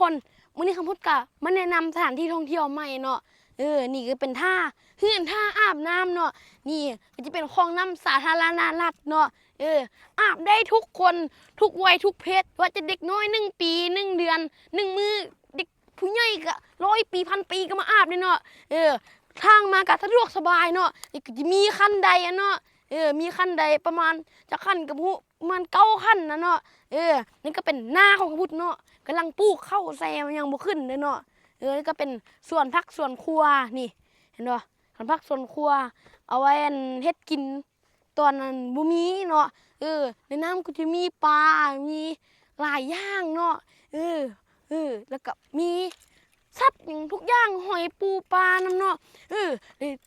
ຄົນ ມື້ນີ້ຄຳພຸດກະມາແນະນຳສະຖານທີ່ທ່ອງທ່ຽວໃໝ່ເນາະ. ເອີ ນີ້ກະເປັນທ່າ ເຮືອນທ່າອາບນ້ຳເນາະ. ນີ້ກະຈະເປັນຂອງນ້ຳສາທາລະນະລັດເນາະ. ເອີ ອາບໄດ້ທຸກຄົນ ທຸກໄວທຸກເພດ ວ່າຈະເດັກນ້ອຍໜຶ່ງປີ ໜຶ່ງເດືອນ ໜຶ່ງມື້ ເດັກຜູ້ໃຫຍ່ກະຮ້ອຍປີ ພັນປີກະມາອາບເດ້ເນາະ. ເອີ ທາງມາກະສະດວກສະບາຍເນາະ. ນີ້ກະຈະມີຂັ້ນໄດຫັ້ນເນາະ. ເອີ ມີຂັ້ນໄດປະມານຈັກຂັ້ນກະບໍ່ຮູ້ ປະມານເກົ້າຂັ້ນນະເນາະ. ເອີ ນີ້ກະເປັນນາຂອງຄຳພຸດເນາະ ກຳລັງປູກເຂົ້າໃສ່ ມັນຍັງບໍ່ຂຶ້ນເດ້ເນາະ. ເອີ ນີ້ກະເປັນສວນຜັກສວນຄົວ ນີ້ ເຫັນບໍ່ ສວນຜັກສວນຄົວ ເອົາໄວ້ອັນເຮັດກິນຕອນນັ້ນບໍ່ມີເນາະ. ເອີ ໃນນ້ຳກະຈະມີປາ ມີຫຼາຍຢ່າງເນາະ. ເອີ ເອີ ແລ້ວກະມີສັດຫຍັງທຸກຢ່າງ ຫອຍປູປານຳເນາະ. ເອີ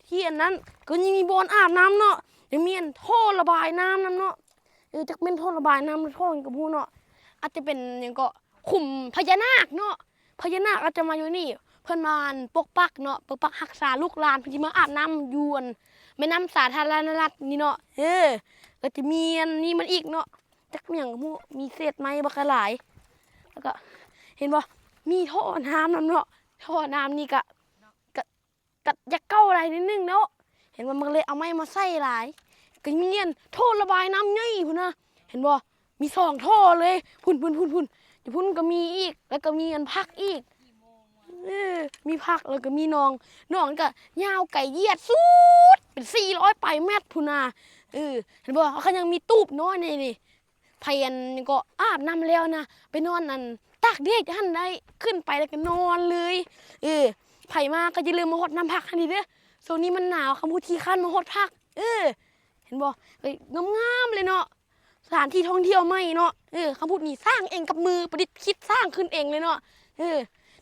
ທີ່ອັນນັ້ນກະຍັງມີບ່ອນອາບນ້ຳເນາະ ຍັງມີອັນທໍ່ລະບາຍນ້ຳນຳເນາະ. ເອີ ຈັກແມ່ນທໍ່ລະບາຍນ້ຳ ຫຼືທໍ່ຫຍັງກະບໍ່ຮູ້ເນາະ. ອາດຈະເປັນຫຍັງເກາະ ຂຸມພະຍານາກເນາະ. ພະຍານາກອາດຈະມາຢູ່ນີ້ ເພິ່ນມາອັນປົກປັກເນາະ ປົກປັກຮັກສາລູກຫຼານ ເພິ່ນຊິມາອາບນ້ຳຢູ່ອັນແມ່ນ້ຳສາທາລະນະລັດນີ້ເນາະ. ເອີ ກະຈະມີອັນນີ້ມັນອີກເນາະ ຈັກແມ່ນຫຍັງກະບໍ່ຮູ້ ມີເສດໄມ້ບັກຫຼາຍ. ແລ້ວກະເຫັນບໍ່ ມີທໍ່ນ້ຳນຳເນາະ. ທໍ່ນ້ຳນີ້ກະ ກະ ກະຢາກເກົ່າຫຼາຍໜ້ອຍໜຶ່ງເນາະ. ເຫັນບໍ່ ມັນກະເລີຍເອົາໄມ້ມາໃສ່ຫຼາຍ. ກະມີອັນທໍ່ລະບາຍນ້ຳໃຫຍ່ພຸ້ນນະ ເຫັນບໍ່ ມີສອງທໍ່ເລີຍ ພຸ້ນໆໆ ຢູ່ພຸ້ນກະມີອີກ ແລ້ວກະມີອັນຜັກອີກ. ເອີ ມີຜັກ ແລ້ວກະມີໜອງ ໜອງກະຍາວໄກຢຽດສຸດ ເປັນສີ່ຮ້ອຍປາຍແມັດພຸ້ນນະ. ເອີ ເຫັນບໍ່ ເຂົາຍັງມີຕູບນ້ອຍໃນນີ້. ໃຜອັນກະອາບນ້ຳແລ້ວນະ ໄປນອນອັນຕາກແດດຫັ້ນໄດ້ ຂຶ້ນໄປແລ້ວກະນອນເລີຍ. ເອີ ໃຜມາກະຢ່າລືມມາຫົດນ້ຳຜັກຫັ້ນເດີ. ຊ່ວງນີ້ມັນໜາວ ຄຳພຸດຂີ້ຄ້ານມາຫົດຜັກ. ເອີ ເຫັນບໍ່ ເອີ ງາມໆເລີຍເນາະ ສະຖານທີ່ທ່ອງທ່ຽວໃໝ່ເນາະ. ເອີ ຄຳພຸດນີ້ສ້າງເອງກັບມື ປະດິດຄິດສ້າງຂຶ້ນເອງເລີຍເນາະ. ເອີ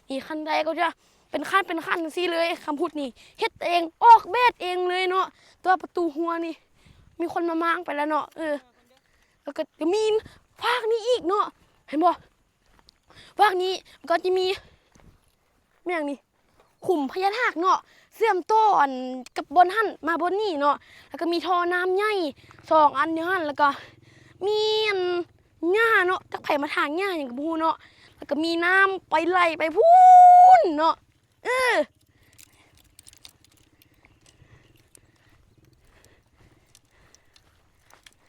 ນີ້ຂັ້ນໄດກະຈະເປັນຂັ້ນເປັນຂັ້ນຈັ່ງຊີ້ເລີຍ. ຄຳພຸດນີ້ເຮັດເອງ ອອກແບບເອງເລີຍເນາະ. ແຕ່ວ່າປະຕູຮົ້ວນີ້ມີຄົນມາມ້າງໄປແລ້ວເນາະ. ເອີ ແລ້ວກະຈະມີຟາກນີ້ອີກເນາະ ເຫັນບໍ່ ຟາກນີ້ກະຈະມີ ແມ່ນຫຍັງນີ້ ຂຸມພະຍານາກເນາະ ເຊື່ອມຕໍ່ອັນກັບບ່ອນຫັ້ນມາບ່ອນນີ້ເນາະ. ແລ້ວກະມີທໍ່ນ້ຳໃຫຍ່ສອງອັນຢູ່ຫັ້ນ ແລ້ວກະມີອັນຫຍ້າເນາະ ຈັກໃຜມາຖາງຫຍ້າຫຍັງກະບໍ່ຮູ້ເນາະ. ແລ້ວກະມີນ້ຳໄປໄຫຼໄປພຸ້ນເນາະ. ເອີ